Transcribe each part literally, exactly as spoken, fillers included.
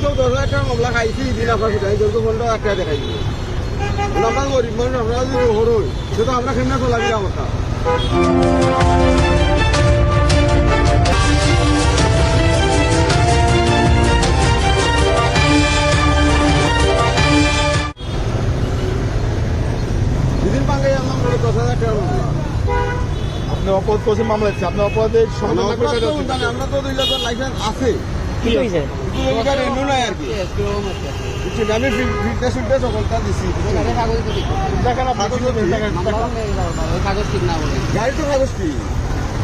তো দশ হাজার টাকার মামলা খাইছি, দিন আপনার কোথায়? যত পনেরো হাজার টাকা দেখাই দিবে। আমরা গরিব মানুষ, আপনারা যদি হরই, সে তো আমরা কেমনে চলাফেরা করতাম? দুদিন পাঙ্গাই আনলাম করে দশ হাজার টাকার মামলা। আপনি অপরাধ করছেন, মামলা দিচ্ছেন। আপনি অপরাধের সমাধান না করে অপরাধ তো জানি, আমরা তো দুই লাখ লাইসেন্স আছে। কি হয়েছে? কিন্তু ওইটা রেনু নাই আর কি। বুঝছেন, আমি ফিট-, ফিটনেস উঠবে সকলটা দিছি। দেখেন, আপনি কাগজ কি ঠিক। দেখেন, মামলা দেখেন। নেই, ওই কাগজ ঠিক না বলে। গাড়ি তো কাগজ কি?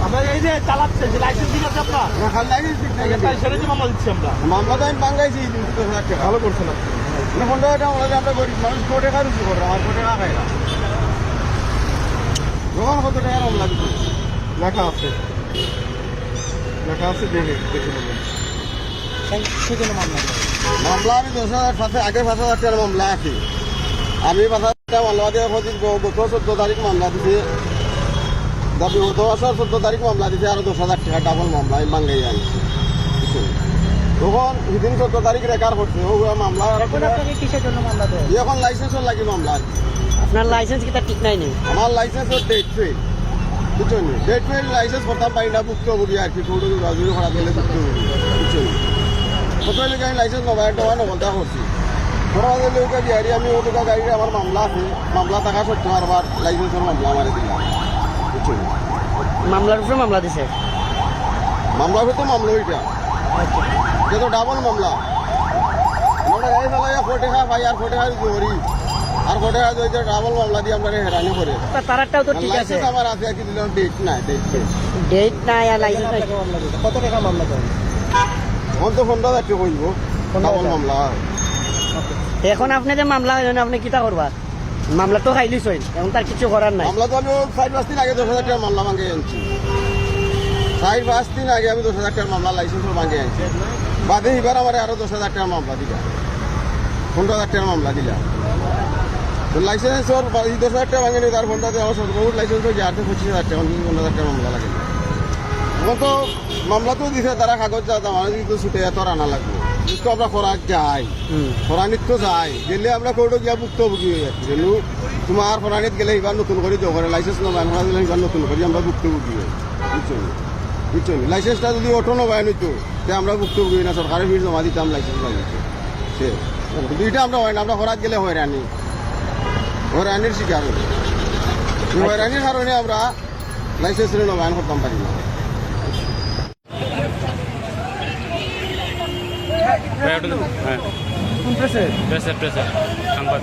আপনার এই যে চালাচ্ছে, যে লাইসেন্স ঠিক আছে আপনার? না, খালি লাইসেন্স ঠিক নাই। তাই সেটা যে মামলা দিচ্ছি আমরা। মামলা তো আমি বাংলাদেশি দিচ্ছি দশ হাজার টাকা। ভালো করছেন আপনি। মানে পনেরো হাজার টাকা আমরা, আমরা গরিব মানুষ, কোটি টাকা রুজি করলাম, আর কোটি টাকা খাইলাম। যখন কত টাকা মামলা দিচ্ছি। লেখা আছে। লেখা আছে, দেখে, দেখে নেবেন। তাই সেজন্য মামলা দেওয়া। মামলা আমি দশ হাজার, পাঁচ, আগে পাঁচ হাজার টাকার মামলা আছে। আমি পাঁচ হাজার টাকা মামলা দিয়ে হচ্ছে গ-, গত চোদ্দ তারিখ মামলা দিছে। দাবি গত মাসের চোদ্দ তারিখ মামলা দিছে, আরো দশ হাজার টাকা ডাবল মামলা আমি বাঙ্গাই আনছি। বুঝছেন? তখন সেদিন চোদ্দ তারিখ রেকর্ড করছে, ও মামলা আর এখন আপনাকে কিসের জন্য মামলা দেওয়া হয়েছে? এখন লাইসেন্সের লাগি মামলা আর কি। আপনার লাইসেন্স কিতা ঠিক নাই নি? আমার লাইসেন্সের ডেট ফেল। বুঝছেন? ডেট ফেল লাইসেন্স করতাম পারি না, ভুক্তভোগী আর কি, কোর্টে জোরাজুরি করা গেলে ভুক্তভোগী। বুঝছেন? কত হইলে আমি লাইসেন্স নবায়ন টবায়ন হকলতা করছি। করা গেলে ওকে বিহারি আমি ওটুকা গাড়ির আমার মামলা আছে, মামলা থাকা সত্ত্বেও আরবার লাইসেন্সের মামলা মারি দিলাম। বুঝছেন? মামলার উপরে মামলা দিছে? মামলা হইতো মামলা ওইটা। আচ্ছা। এটা তো ডাবল মামলা। আমরা গাড়ি চালাই আর কোটি টাকা পাই আর কোটি টাকা রুজি করি। আর কোটি টাকা যদি ডাবল মামলা দিয়ে আমরা হেরানি করে। তা তারারটাও তো আর ঠিক আছে। লাইসেন্স আমার আছে, আর কি দিলাম, ডেট নাই, ডেট শেষ। ডেট নাই আর লাইসেন্স নাই। কত টাকা মামলা দেয়? এখন তো পনেরো হাজার টাকা হইব, পনেরো হাজার। ডাবল মামলা। এখন আপনি যে মামলা হইলেন, আপনি কিতা করবা? মামলা তো খাইলিছইন, এখন তার কিছু করার নাই। মামলা তো আমি ওই চার পাঁচ দিন আগে দশ হাজার টাকার মামলা ভাঙে আনছি। চার পাঁচ দিন আগে আমি দশ হাজার টাকার মামলা লাইসেন্সের ভাঙে আনছি। বাদে এবার আমার আরো দশ হাজার টাকার মামলা দিলা, পনেরো হাজার টাকার মামলা দিলা। তো লাইসেন্সের বা-, এই দশ হাজার টাকা ভাঙে নিয়ে তার পনেরো হাজার, আমার সর্বমোট লাইসেন্স হয়ে যাতে পঁচিশ হাজার টাকা, পনেরো হাজার টাকা মামলা লাগে। এখন তো মামলা তো দিছে, তারা কাগজ যা জমা দিতে ছুটে এত আনা লাগবে। তো আমরা করা যাই, হুম। করানিত তো যাই, গেলে আমরা কোর্টে গিয়া ভুক্তভোগী হই আর কি। যেন তোমার করানিত গেলে এবার নতুন করে জোগাড়, লাইসেন্স নবায়ন করা দিলে এবার নতুন করে আমরা ভুক্তভোগী হই। বুঝছো নি? বুঝছো নি? লাইসেন্সটা যদি অটো নবায়ন হইতো, তে আমরা ভুক্তভোগী হই না, সরকারের ফিস জমা দিতাম, লাইসেন্স বানিয়ে। সে, কিন্তু এটা আমরা হয় না, আমরা করাত গেলে হয়রানি, হয়রানির শিকার হই। এই হয়রানির কারণে আমরা লাইসেন্স নবায়ন করতাম পারি না। ভাই, ওটা দিন। হ্যাঁ। কোন প্রেসে? প্রেসে, প্রেসে। সংবাদ।